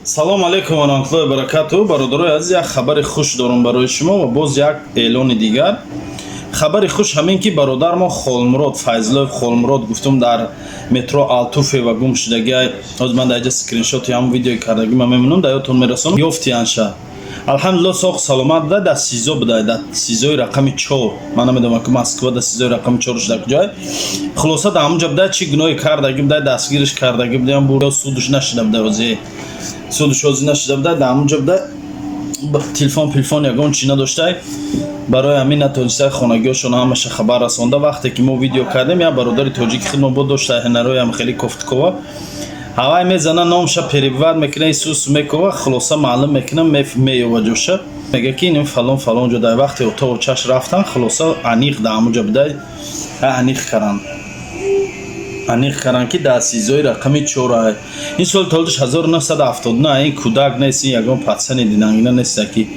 Салому алейкум ва раҳматуллоҳи ва баракатуҳ. Бародарои азиз, як хабари хуш дорам барои шумо ва боз як эълони дигар. Хабари хуш ҳамин, ки бародармо Холмурод Файзлоев, Холмурод гуфтум, дар метро Алтуфьево гум шудагиай. Ҳозир ман дар инҷа скриншоти ҳамон видеои кардагӣ ман мемонам, дар ёдтон мерасонам. Ёфтиянша, алҳамдулилло, соғ саломат буда, дар СИЗО буда, дар СИЗОи рақами 4. Ман намедонам, ки Москва дар СИЗОи рақами 4 шуда куҷой. Хулоса, дар ҳамонҷа буда, чӣ гуноҳе кардагӣ буда, дастгириш кардагӣ будаям, ё судуш нашида буда, ҳозир судуш ҳозир нашида буда. Дар ҳамонҷа буда, телефон пилфон ягон чӣ надоштай, барои ҳамин натонистай хонагиҳошон ҳамаша хабар расонда. Вақте ки мо видео кардем, як бародари тоҷики худмо бо дошта, ҳинароям хеле кофткова ҳавай мезана, номша перебивать мекуна, исус мекова. Хулоса, маълум мекуна, меёва ҷоша, мега, ки ин фалон фалон ҷо дар вақте отову чаш рафтан. Хулоса, аниқ дар ҳамонҷа будай, аниқ каранд, аниқ каранд, ки дар СИЗОи рақами 4. Ин соли таваллудаш 1979, ин кӯдак нест, ин ягон пацани динангина нест, ки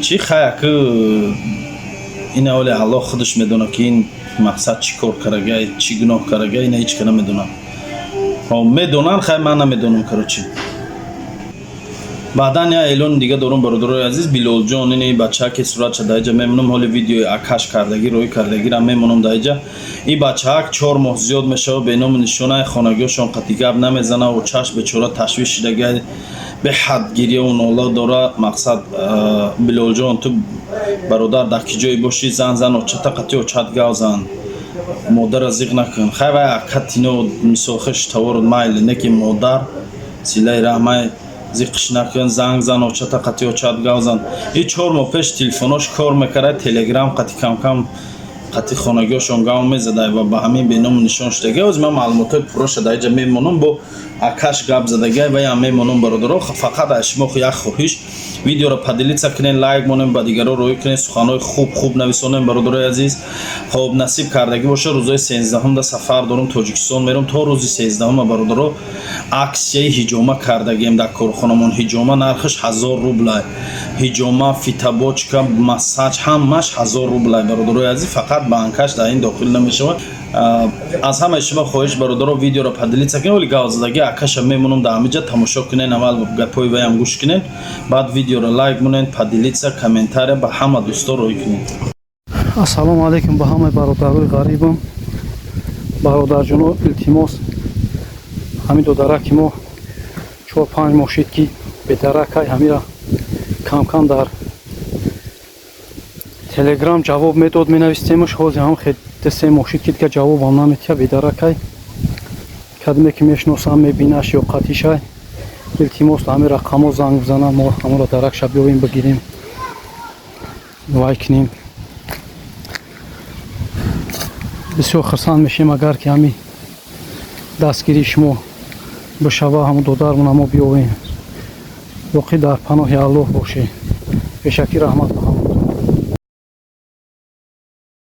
чӣ хаяк. Ин аввали Аллоҳ худаш медонад, ки ин мақсад чӣ кор карага, чӣ гуноҳ карага, ина ҳеҷ ка намедонам. Медонанд, хай, ман намедонам. Короче, баъдан як эълони дига дорум, бародарои азиз. Билолҷон, ини бачаак, суратша дар иҷа мемонам, ҳоли видеои акаш кардагӣ, рӯй кардагиро мемонам дар иҷа. Ин бачаак 4 моҳ зиёд мешавад беному нишонаи, хонагиҳошон қатъи гап намезана. Очаш бечора ташвиш шидага, беҳад гирьяву нола дора. Мақсад, Билолҷон, ту бародар дар ки ҷое бошӣ, зан зан очата, қатъи очат гав зан, модара зиқ накун. Хай, вай акатино мисол хеш тавору майли, не ки модар силаи раҳмай зиқш накун, занг зан очата, қатъи очат гав зан. И 4 моҳ пеш телефонош кор мекард, Телеграм қатъи камкам қатъи хонагиҳошон гав мезадай ва ба ҳамин беному нишон шудагӣ. Ҳозир ман маълумотҳои пурраша дар инҷа мемонам, бо акаш гап задагиай ваям мемонам. Бародаро, фақат аз шумо як хоҳиш: видеоро поделиться кунед, лайк монем, ба дигарон рӯй кунед, суханҳои хуб хуб нависонем, бародарои азиз. Хоб, насиб кардагӣ боша, рӯзои 13-ҳум да сафар дорум, Тоҷикистон мерам. То рӯзи 13-ҳума, бародаро, аксияи ҳиҷома кардагием дар корхонамон. Ҳиҷома нархаш 1000 рублай. Ҳиҷома, фитобочка, массаж, ҳамаш 1000 рублай, бародарои азиз. Фақат банкаш дар ин дохил намешавад. Аз ҳамаи шумо хоҳиш, бародаро, видеоро поделиться кунед. Вале гавзадагӣ акаша мемонам дар ҳамиҷа, тамошо кунед, аввал гапҳои ваям гӯш кунед, баъд видеоро лайк монед, поделиться, комментария ба ҳама дӯсто рӯй кунед. Ассалому алайкум ба ҳамаи бародарои ғарибам. Бародарҷоно, илтимос, ҳамин додараки мо 4-5 моҳ шид, ки бедаракай. Ҳамира камкам дар Телеграм ҷавоб медод, менавистемаш. Ҳозир ҳам 3 моҳ шид, ки дига ҷавобам наметиҳа, бедаракай. Кадме ки мешиносам, мебинаш ё қатишай, илтимос, ҳамин рақамҳо занг бизанам, мо ҳамонро даракша биёвем, бигирем, вай кунем. Бисёр хурсанд мешем, агар ки ҳамин дастгирии шумо бишава, ҳамун додармона мо биёвем. Боқӣ дар паноҳи Аллоҳ бошед. Пешакӣ раҳмат.